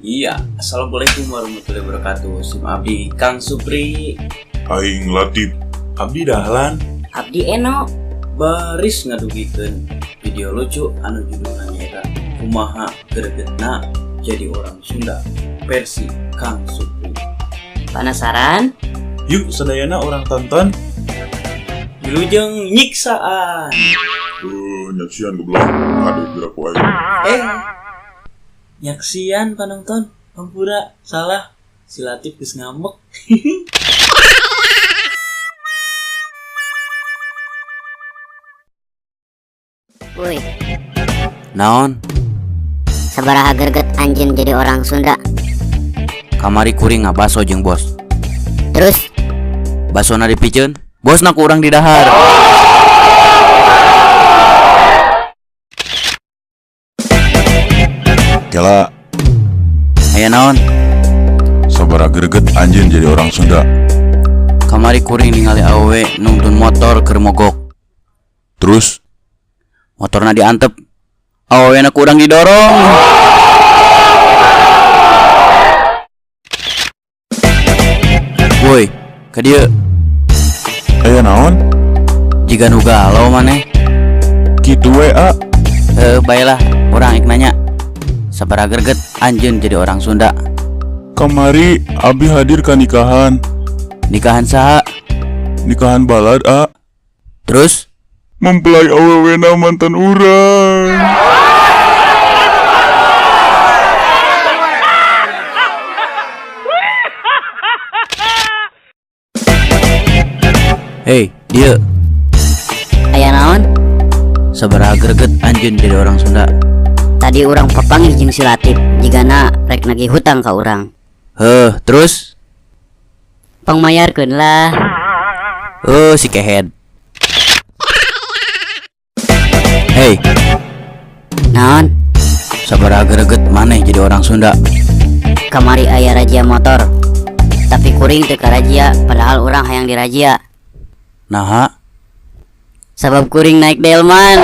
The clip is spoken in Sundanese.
Iya, assalamualaikum warahmatullahi wabarakatuh. Sim abdi Kang Supri, Aing Latif, Abdi Dahlan, Abdi Eno. Baris ngadugikeun video lucu anu judulna nyaeta Kumaha Gregetna Jadi Orang Sunda versi Kang Supri. Penasaran? Yuk sadayana urang tonton. Wilujeng nyiksaan. Nyaksian goblok, kade gerak wae. Eh, nyaksian panonton, hampura salah, si Latif geus ngambek. Woi, Naon? Sabaraha greget anjeun jadi orang Sunda? Kamari kuring ngabaso jeung bos. Terus? Basona dipiceun, bosna ku urang didahar. Kela. Aya naon? Sabaraha greget anjeun jadi orang Sunda? Kamari kuring ningali awewe nungtun motor keur mogok. Terus? Motorna diantep, awewena ku urang didorong. Woi, ka dieu. Aya naon? Jiga nu galau maneh. Kitu we, a. Baelah, urang ek nanya. Sabaraha greget anjeun jadi orang Sunda? Kamari abi hadir ka nikahan. Nikahan saha? Nikahan balad, a. Terus? Mempelai awewena mantan urang. Hei, dieu. Aya naon? Sabaraha greget anjeun jadi orang Sunda? Tadi urang papanggih jeung si Latif, jigana rek nagih hutang ka urang. Heuh, terus? Pangmayarkeun lah. Oh, si kehed. Hei. Naon? Sabaraha greget maneh jadi orang Sunda? Kamari aya razia motor. Tapi kuring teu karazia, padahal urang hayang dirazia. Naha? Sabab kuring naik delman.